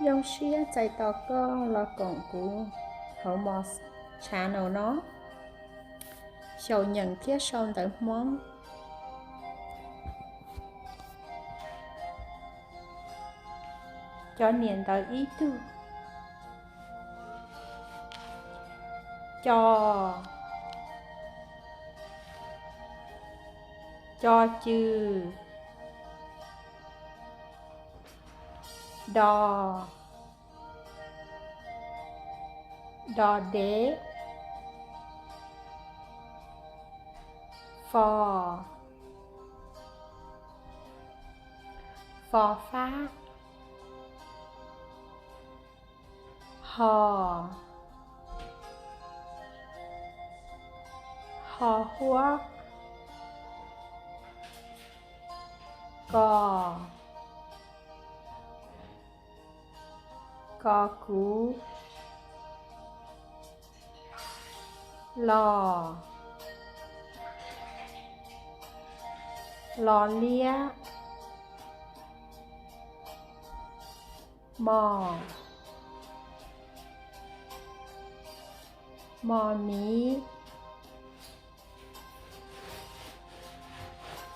Zoo siab txais tos koj los koom kuv hauv Mos channel no, xyaum nyeem thiab sau ntawv Hmoob. Cov niam ntawv ib tug: co, co cw, do, do dev, fo, fo fab, ho, ho huab, ko, ko kuv, lo, lo liab, mo, mo miv,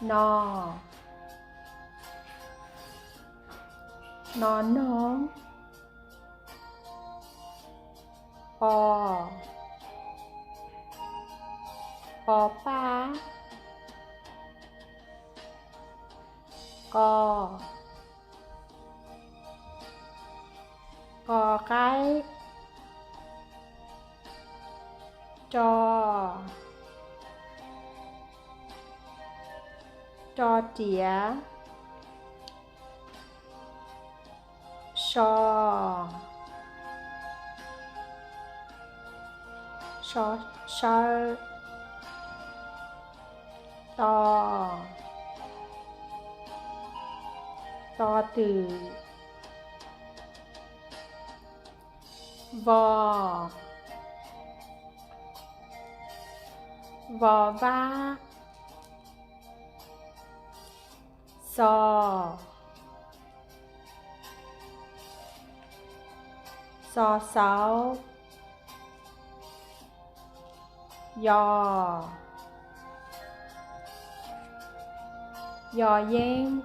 no, no noog, o, o paj, qo, qo qaib, ro, ro riav, so, so sawb, to, to twm, vo, vo vab, xo, xo xauv, yo, yo yeeb,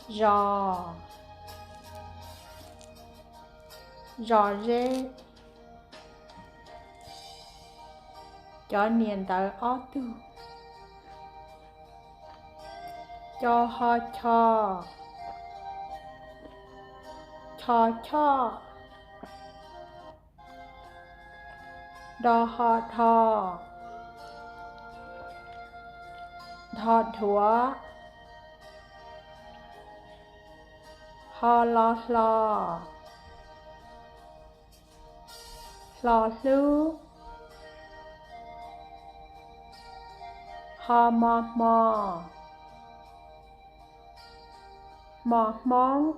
zo, zo zeb. Cov niam ntawv ob tug: co ho cho, cho choj, do ho dho, dho dhuav, ho lo hlo, hlo hlub, ho mo hmo, hmo hmoob,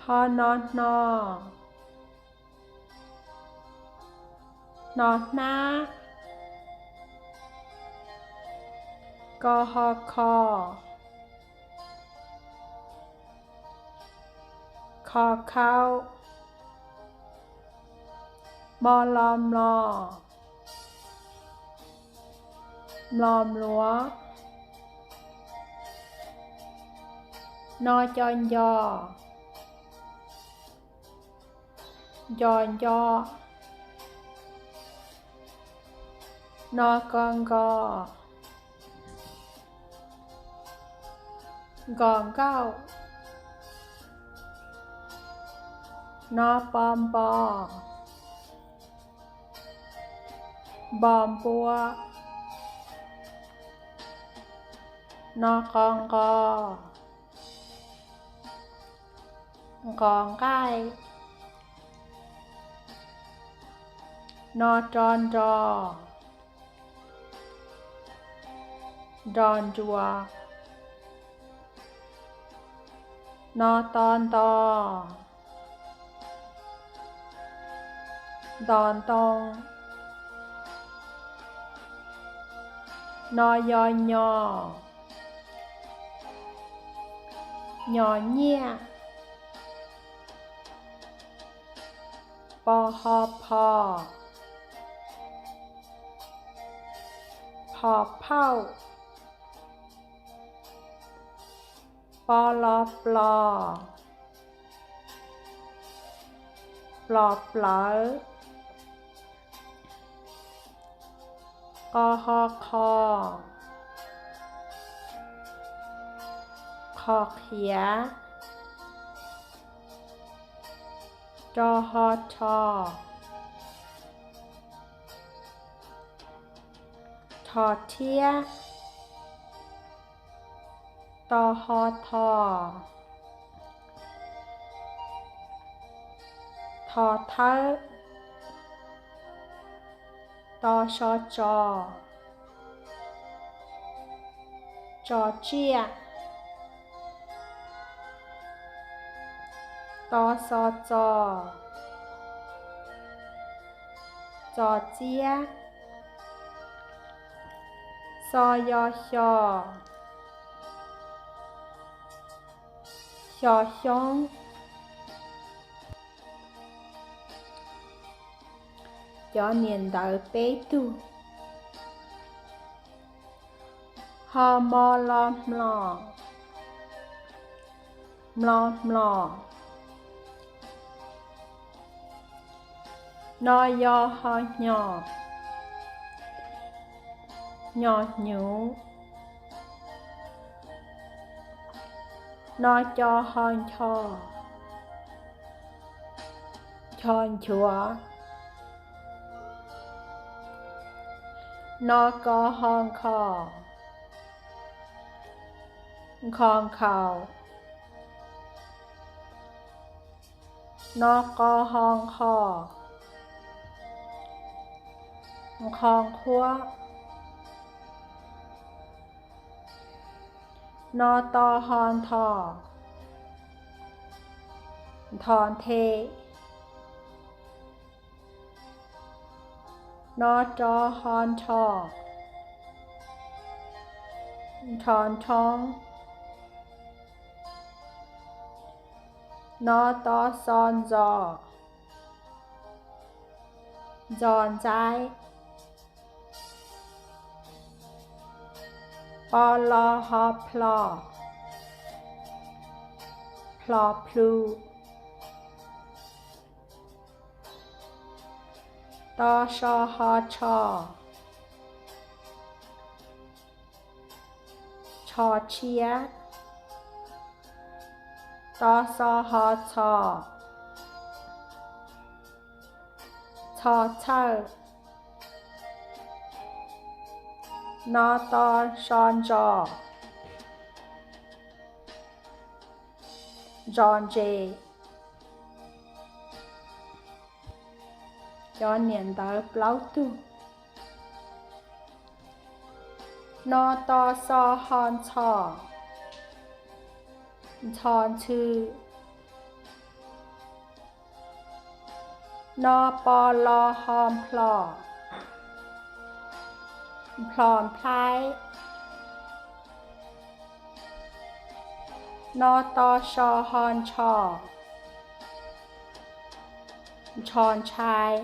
ho no hno, hno hnab, ko ho kho, kho khau, mo lo mlo, mlo mluav, no co nco, nco nco, no ko nko, nko nkauj, no po npo, npo npua, no qo nqo, nqo nqaij, no ro nro, nro nrua, no to nto, nto ntoo, No yog nyo, nyo nyiaj. Po ho pho, pho phauj. Po lo plo, plo plawv. Qo ho qho, qho qhiav. Ro ho rho, rho rhiab. To ho tho, tho thawb. To so tso, tso tsiaj. To xo txo, txo txiab. Xo yo xyo, xyo xyoob. Cov niam ntawv peb tug. Ho mo lo hmlo, hmlo hmlo. No yo ho hnyo, hnyo hnyuv. No co ho ncho, ncho nchuav. No ko ho nkho, nkho nkhaus. No qo ho nqho, nqho nqhuab. No to ho ntho, ntho nthe. No ro ho nrho, nrho nrhoob. No to xo ntxo, ntxo ntxaib. Po lo ho plho, plho plhu. To so ho tsho, tsho tshiab. To xo ho txho, txho txhawj. No to so ntso, ntso ntse. Cov niam ntawv plaub tug. No to xo ho ntxho, ntxho ntxhw. No po lo ho nplho, nplho nplhaib. No to so ho ntsho, ntsho ntshai.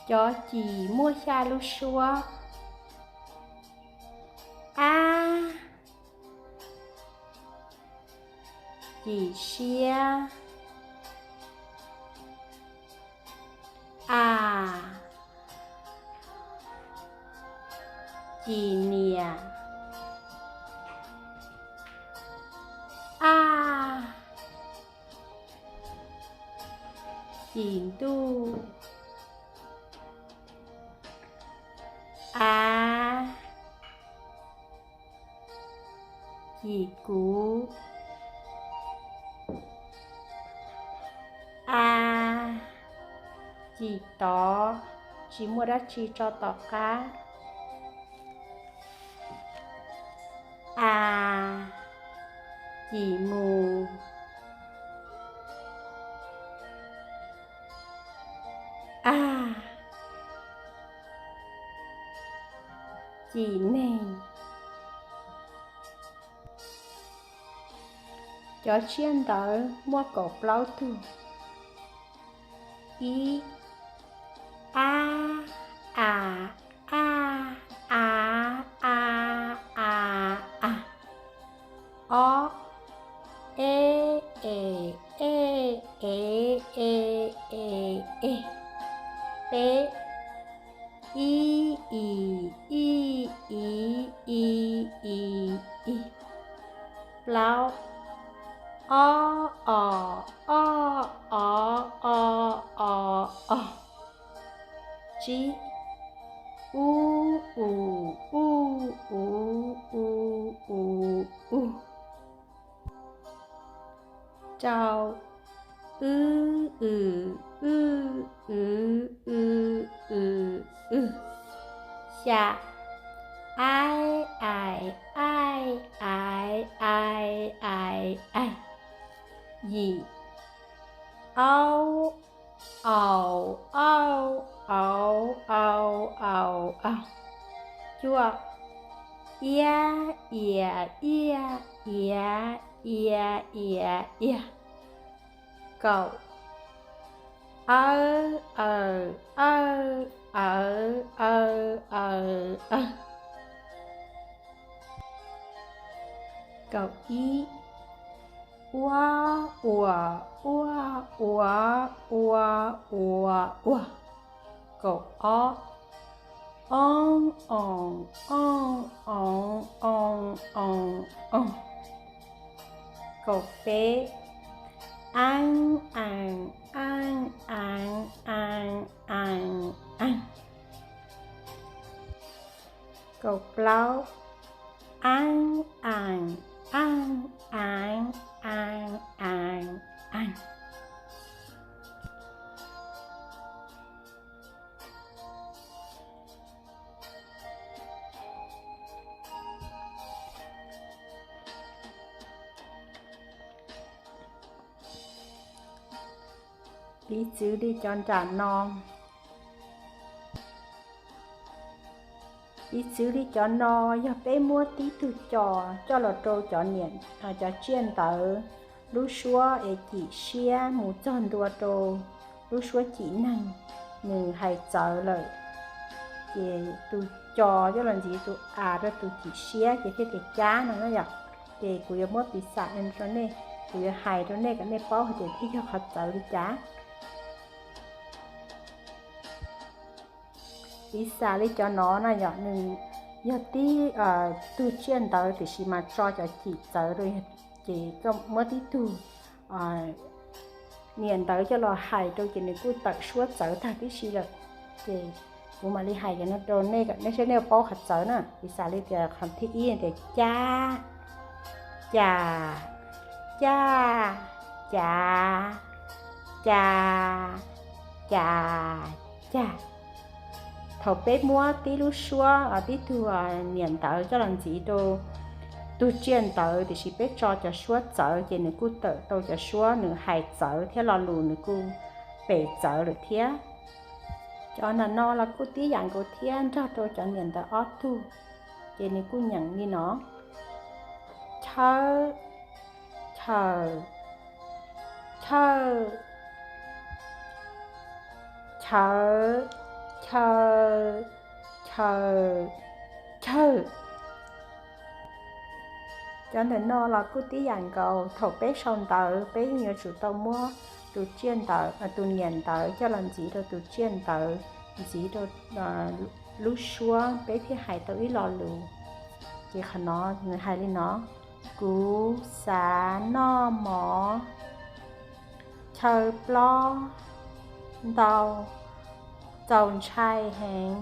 Cov cim muaj xya lub suab. Ab, cim siab. A, cim niam. A, cim ntuj. A, cim kuv. A, cim tod, tsis muaj dab tsi tso tom qab. A, cim mus. A, cim neeg. Cov tsiaj ntawd muaj kaum plaub tug. Ib, a, a, a, a, a, a, a. Ob, e, e, e, e, e, e, e. Peb, i, i, i, i, i, i, i. Plaub, o, o, o, o, o, o, o. Tsib, u, u, u, u, u, u, u. Rau, w, w, w, w, w, w. Xya, ai, ai, ai, ai, ai, ai, ai. Yim, au, au, au, au, au, au, au. Cuaj, ia, ia, ia, ia, ia, ia, ia. Kaum, aw, aw, aw, aw, aw, aw, aw. Kaum ib, ua, ua, ua, ua, ua, ua, ua. Kaum ob, oo, oo, oo, oo, oo, oo, oo. Kaum peb, aa, aa, aa, aa, aa, aa, aa. Kaum plaub, aa, aa, aa, aa, aa, aa, aa. Piv txwv li cov nram no. Piv txwv li cov no yog peb muab tib tug co coj los rau cov niam, cov tsiaj ntawd lub suab es cim siab mus txog ntua rau lub suab cim neeg, nws hais txawv lawm, ces tus co coj los ntxiv tus a rau tus cim siab ces thiaj tias cab no na yom. Ces kuv yuav muab piv xam rau nej, kuv yuav hais rau nej kom nej paub hais tias thiaj yog qhov txawv li cas. Piv xam li cov no na yom, nws yog tib tug tsiaj ntawd tiam sis mas tso cov cim txawv rau, ces koj muab tib tug niam ntawd coj los hais rau ces nws kuj tawm suab txawv tag tib si lawm. Ces kuv mam li hais cov no rau nej kom nej saib nej paub qhov txawv na. Piv xam li tias qhov thib ib tias cab, cas, caj, cav, ca, cas, cag. Thaum peb muab tib lub suab, tib tug niam ntawd coj los ntxiv rau tug tsiaj ntawd tiam sis peb tso cov suab txawv ces nws kuj tawm tau cov suab, nws hais txawv thiab lo lus nws kuj pem txawv lawm thiab. Cov nram no los kuj tib yam nkaus thiab, nrog rau cov niam ntawd ob tug, ces nws kuj nyeem li no: chaw, chaw, chaw, chaw, chaw, chaw, chaw. Cov ntawm no los kuj tib yam nkaus, thaum peb sau ntawv peb yeej yuav tsum tau muab tus tsiaj ntawd, tus niam ntawd coj los ntxiv rau tus tsiaj ntawd, ntxiv rau lub suab peb thiaj hais tau ib lo lus. Ces qhov no nws hais li no: kuv xav noj mov, chaw plob ntau, txaus ntshai heev.